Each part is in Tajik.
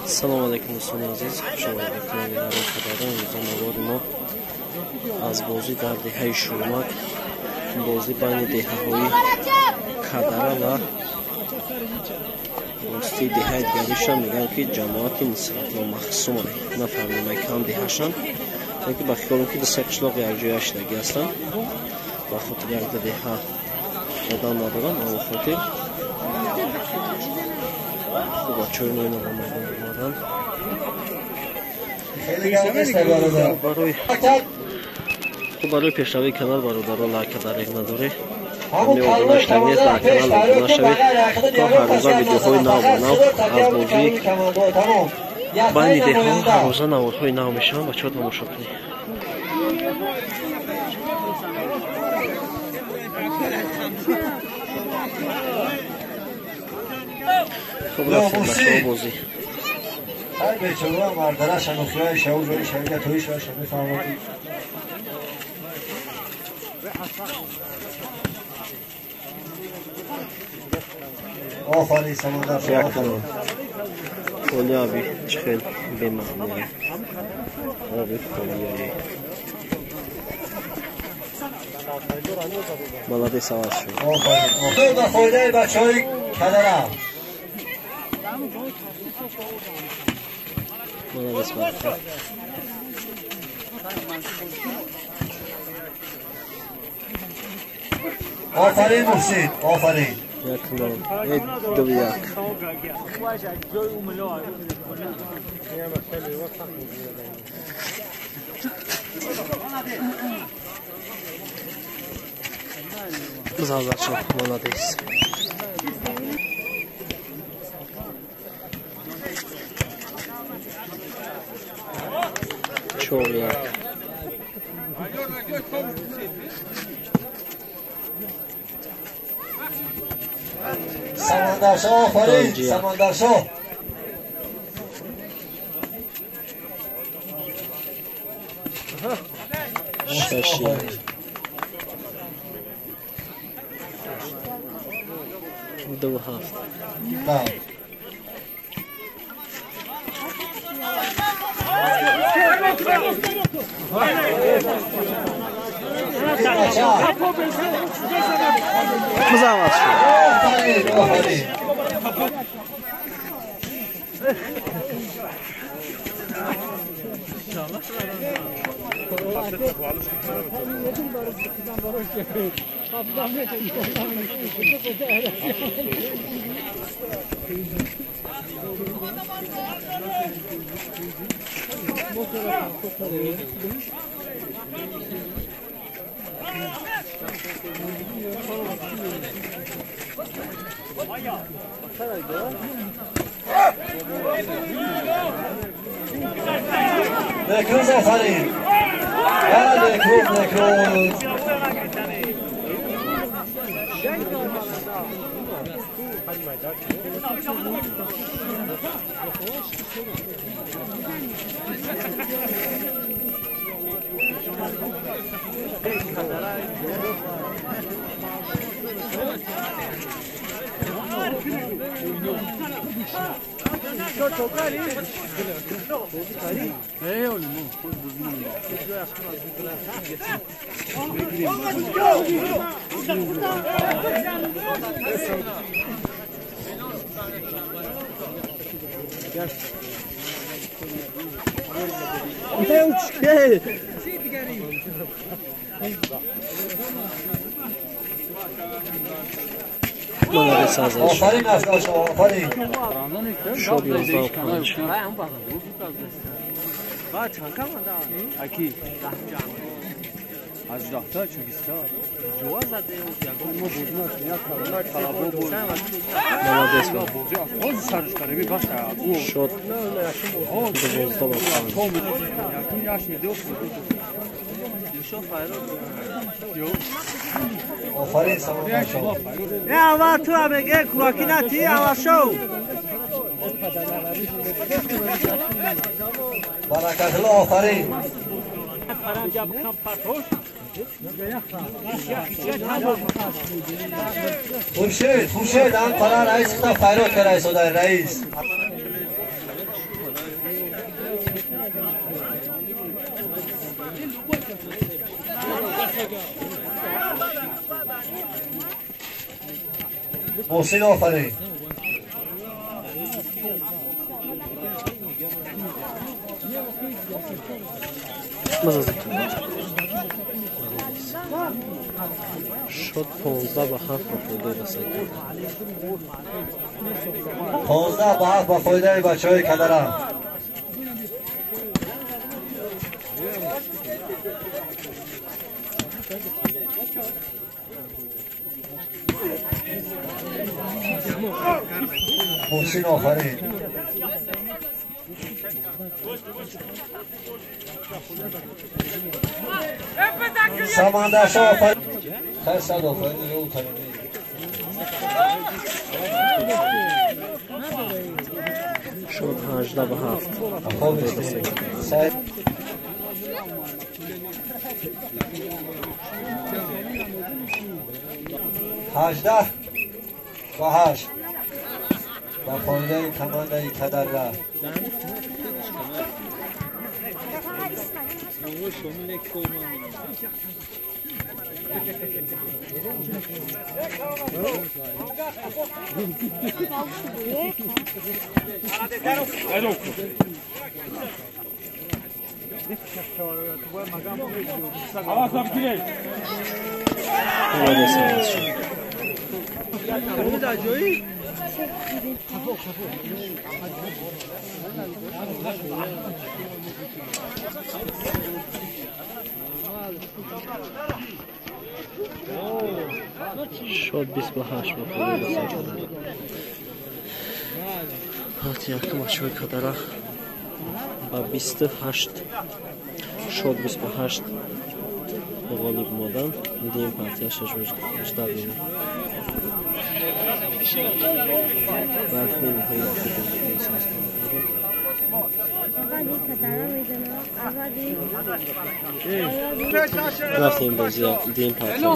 Салом алейкум, дӯстони азиз, хуш омадед ба канали Дарон Хабарон. Имрӯза навори мо аз бозӣ дар деҳаи Шӯрмак, бозӣ байни деҳаҳои Кадара ва ростии деҳаи дигариша мегӯянд, ки ҷамоати Нисратулло Махсумай. Нафаҳмидам, кам деҳашанд, лекин ба хиёлам, ки ду-се қишлоқ якҷоя шидагӣ ҳастанд. Ба хотири якда деҳа одам надорам, ба он хотир хуб бачаҳои мо ина ба майдон омаданд. Барои пешравии канал, бародаро, лайка дареғ надоред. Обуна шудагӣ нест, дар канал обуна шавед, то ҳаррӯза видеоҳои нав ба нав аз бозии байни деҳҳо ҳаррӯза наворҳои нав мешаванд, бачаҳо тамошо кунед. Хуб, рафтем, бачаҳо, бозӣ. Ҳар бечора мардара шанохиҳои шаву ҷои шавида тои шава мефаҳмад. Офарин, Самандар. Як холи аби чӣ хел бемаъное. Оби холияе. Молодец, аваз шуд. Офарин. Ба фоидаи бачаҳои Кадара. Молодец, бародар. Офарин, Муҳсин, офарин. 1-0, 2-1. Завзачо, молодец. 4-1. Самандаршоҳ, офарин, Самандаршоҳ. 6-1. 2-7. Музават шуд. Офарин, офарин. Некрӯз, офарин. Некрӯз, некрӯз. Молодец, Азаш. Офарин, Афзалшоҳ, офарин. Шод 11-5. Молодец, шод 12-5. Офарин, Самандаршоҳ. Аввал ту меге кӯраки натӣ, аввал шов. Баракатулло, офарин. Хуршед, Хуршед, ам пара раис хита файрод карда истодаи раис. محسن آفرین. شد 15 به 7 با فایده رسید. 15 به 7 با فایده بچهای کدرم. محسن آفرین. سمندر شاه آفرین. خیر صد آفرین دیگه اون تنید. شد 18 به 7. سعید 18 به 8 با فایده کمانده کدره. شد 28 با فایده کدره. Ҳати якум бачаҳои кадара ба 28 шод 28 ғолиб омаданд. Дидем партия 6 минут. Баъд ниҳоят рафтем бозӣ дидем партия.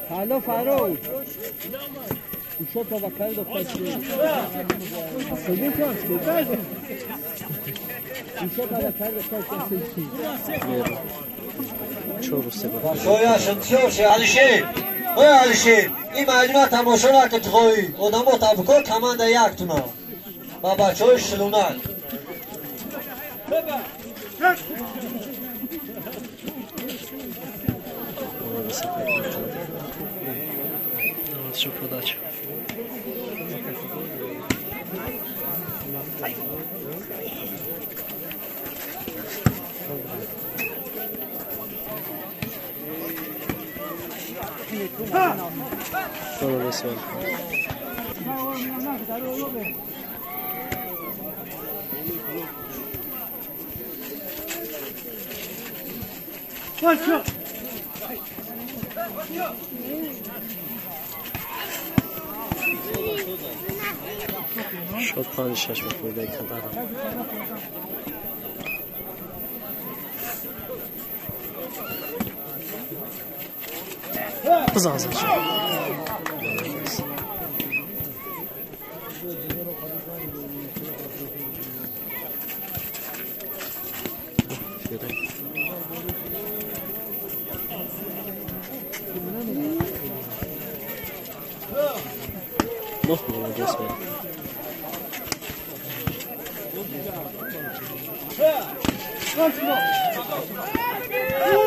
Алло, Фарух. Еще табакаль до. Алишер, ой Алишер, ин майдона тамошо накун хоҳӣ. Одамо табукор команда яктуна. Ба бачаҳои шилунак. Подача. Шод 5-6 ба фоидаи кадара. Бизан зан. Молодец,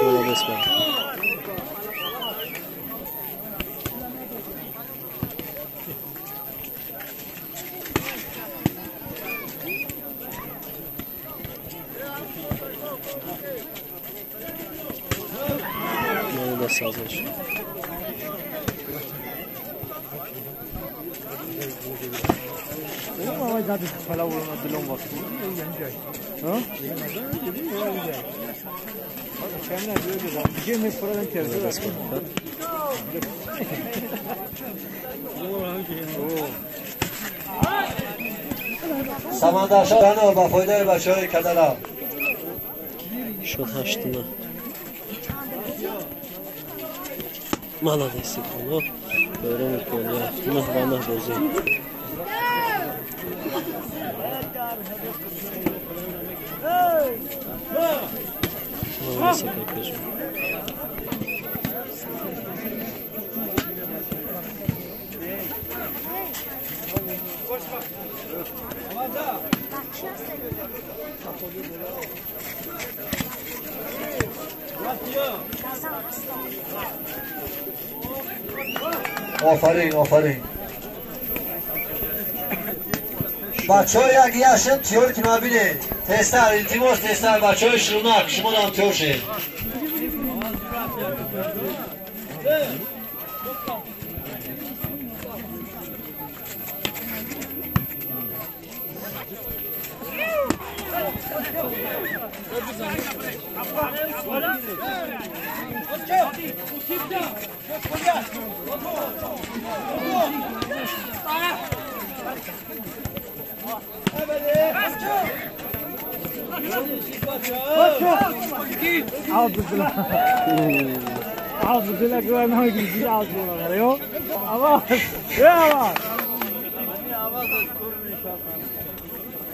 молодец, Молодец, Азаш. Самандаршо ба фоидаи бачаҳои кадара. Шуд 8-9. Молодец, Иконов. Берун Коня. 9-9 бозӣ. Молодец, Акакажу. آفرین آفرین بچه های اگه یشن تیور که نبینه تستر التیماس تستر بچه های شرونک شما دارم تیور شد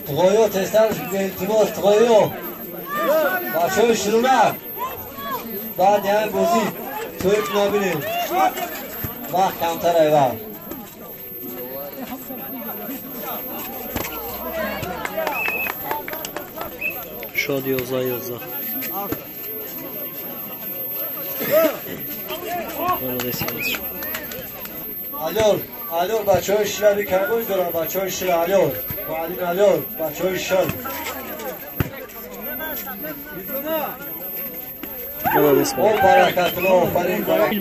تغیو تستر التیماس تغیو بچه های شرونک بعد یعنی بازی توی نبینیم وقت کمتر ایوه شد 11-11. علیار علیار بچه های شلوی کمبوی دارن بچه های شل علیار معلم علیار بچه های شل او برکت الله آفرین برکت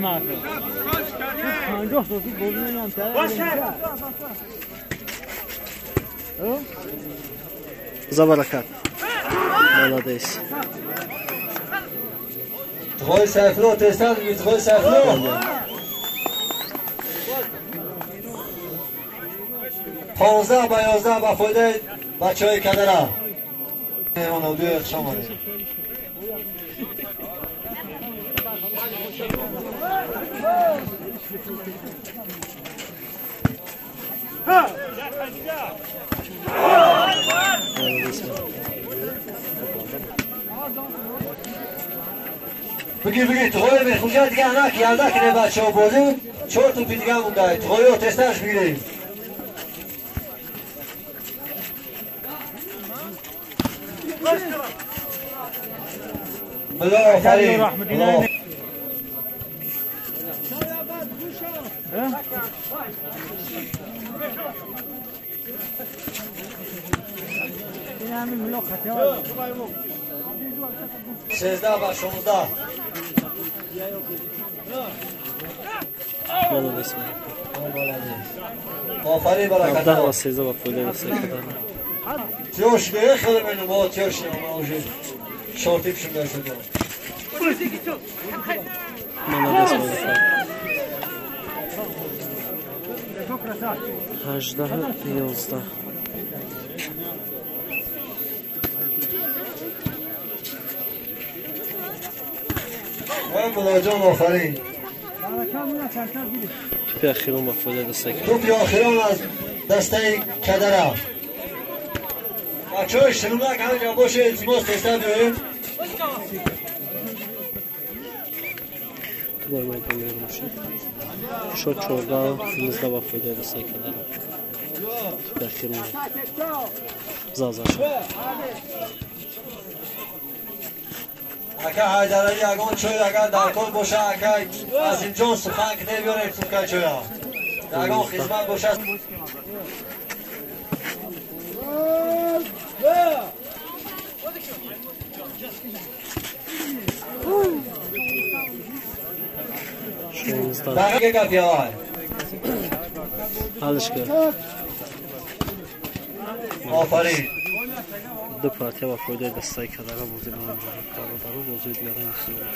За баракат. Молодец. تخوی سفلو تستر بگیر تخوی سفلو 15-11 با فایده بچه های کدره شما بگیر بگیر تخوی میخوشه دیگه نه که یلده کنه بچه ها بازی 4 توپی دیگه هم مونده تخوی ها تسترش بگیریم بلا آفرین 13-16. آفرین برکت 17-13 با فایده دسته کدره تیوش به خیلی منو با تیوش نماوشی شورتی پشون داشته молодец 18-11. ملاجان آفرین توپی اخیرون با فایده دسته کدره توپی اخیرون از دسته کدره بچه های شرونک همینجا باشه التماس تستر بیاییم تو بار میدان بیرون شد شد 14-19 با فایده دسته کدره توپی اخیرون زازا شد اکا حیدرعلی اگان چای اگر در کار باشه اکا عظیم جان سخن که نمیاره سخن چای اگان خدمت باشه Ҳалш кар. Офарин. Ду партия ба фоидаи дастаи кадара бозӣ ба анҷом рафт, бародаро. Бозии дигара интизор.